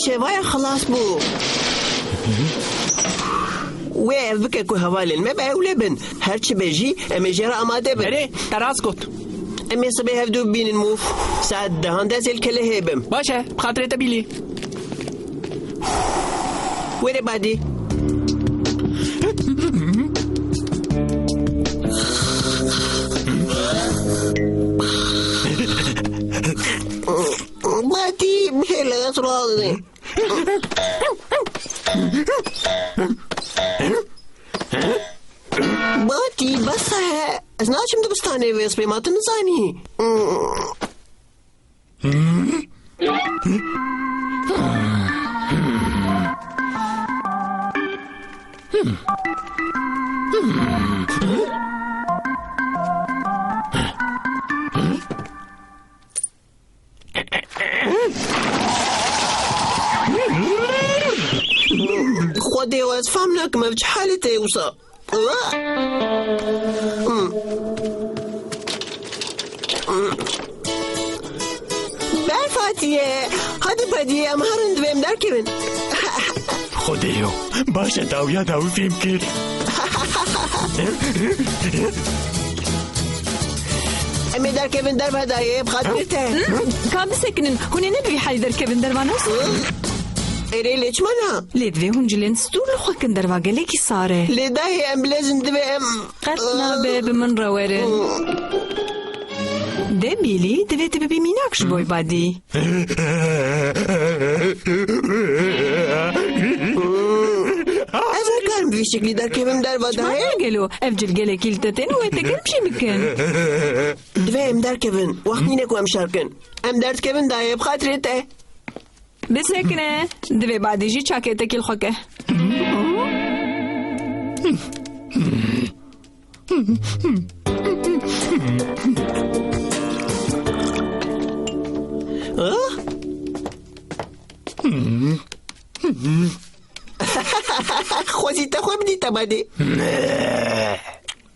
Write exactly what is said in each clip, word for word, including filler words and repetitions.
Çêvaya xilas bû. Wê ev bike ku hevalên me bi ewle bin. Her çi be jî, em ê jê re amade bin. Erê, te rast got. Em ê sibê hevdû bibînin Mûf. Saet dehan de ez ê li kelehê bim. Baş e, bi xatirê te Bîlî. Were Badî. Badî, bihêle ez razê. Batî, bes e. Ez naçim dibistanê vê spê, ma tu nizanî. Xwedê, ez fam nakim ev çi halê te ye wisa. Berf hatiye. Hadi Badî, em herin divê em derkevin. Xwedê yo. Baş e, dawiya dawî fêm kir. Em ê derkevin derve dayê, bi xatirê te. Ka bisekinin, hûn ê ne bi vî halî derkevin derva, ne wisa? Erê, lê çima na? Lê divê hûn cilên stûr li xwe kin, derva gelekî sar e. Lê dayê, em bilezin, divê em Qet nabe bi min re werin. De Bîlî, divê tu bibî mînak ji bo Badî. Ez nikarim bi vî şeklî derkevim derva dayê. Çima gelo? Ev cil gelekî li te tên û wê te kirim jî bikin. Divê em derkevin. Wext nîne ku em şer kin. Em derdikevin dayê, bi xatirê te. Bisekine. Divê Badî jî çakêtekî li xwe ke. Xwezî te xwe bidî te Badî.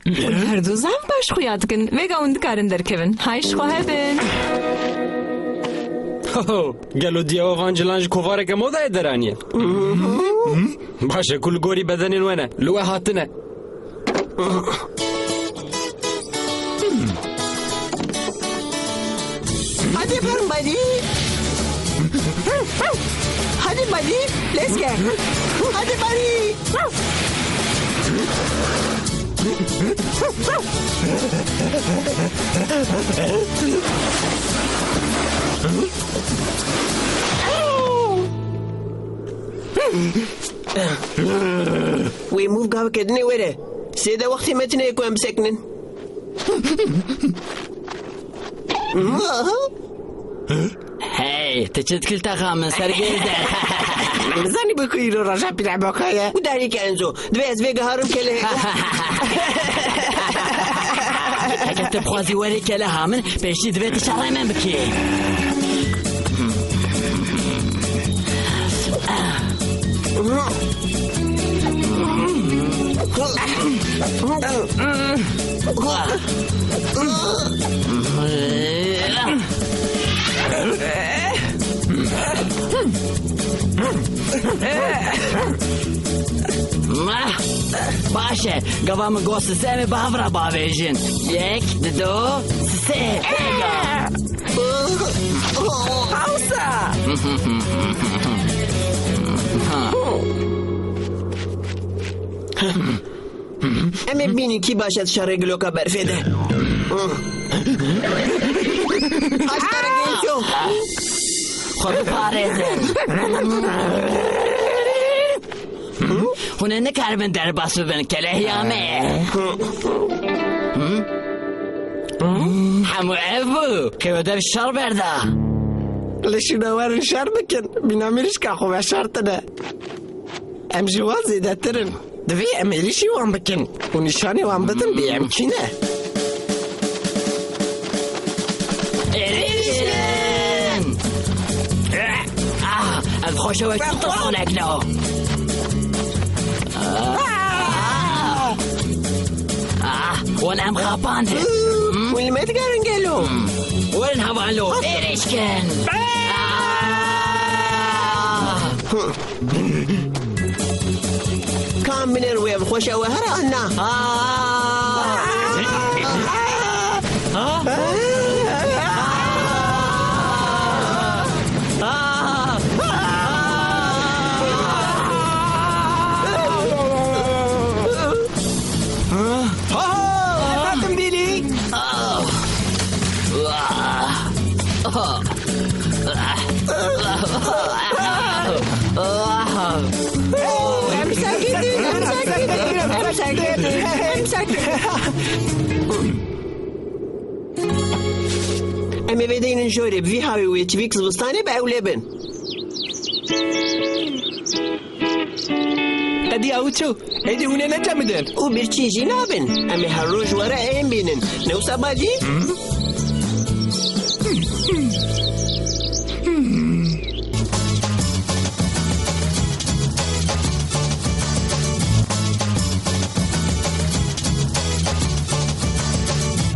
Hûn her du zaf baş xuya dikin. Vêga hûn dikarin derkevin. Hay ji xwe hebin. Ho, ho. Gelo diyawa van cilan ji kovareke modayê deraniye? Baş e, ku li gorî bedenên we ne. Li we hatine. Hadi Badî. Hadi Badî. Let's go. Hadi Badî. Wê mûv gaveke dinê were. Sê de wextê me tune ye ku em bisekinin. Hey, tu çi dikî li taxa min, sergêz de? Min zanî bû ku îro roja pîreboka ye. Û darî ke Enzo. Divê ez vê giharim kelehê. Heke tu bixwazî werî keleha min, pêşî divê tu şerê min bikî. Baş e, gava min got sisê, em ê bi hev re bavêjin. Yek, dido, sisê. Hewsa! Em ê bînin kî baş e di şerê giloka berfê de. Aşkere Genco. Xwe biparêzin. Hûn ê nikaribin derbas bibin, kelehiya me. Hemû ev bû, ke we dev şer berda. Li şûna werin şer bikin, bîna mirîşka xwe veşartine. Em ji wan zêdetir in. Divê em êrîşî wan bikin û nîşanî wan bidin bê em kî ne. Êrîşin! Ah, ez xweşe wek tu sonek lo. Ah, wan em xapandin. Hûn li me digerin gelo? Werin hevalno, êrîş kin. Ah! Kam binêr wê bi xweş ew e here an na? Hatim Billy. Em sekitin, em sekitin, em sekitin, em sekitin. Em ê vedeynin jorê bi vî hawî wê çivîk zivistanê bi ewlê bin. Qedî ew çi? Êdî hûn ê neçemidin? Û birçî jî nabin. Em ê her roj were ên bînin. Ne wisa bacî?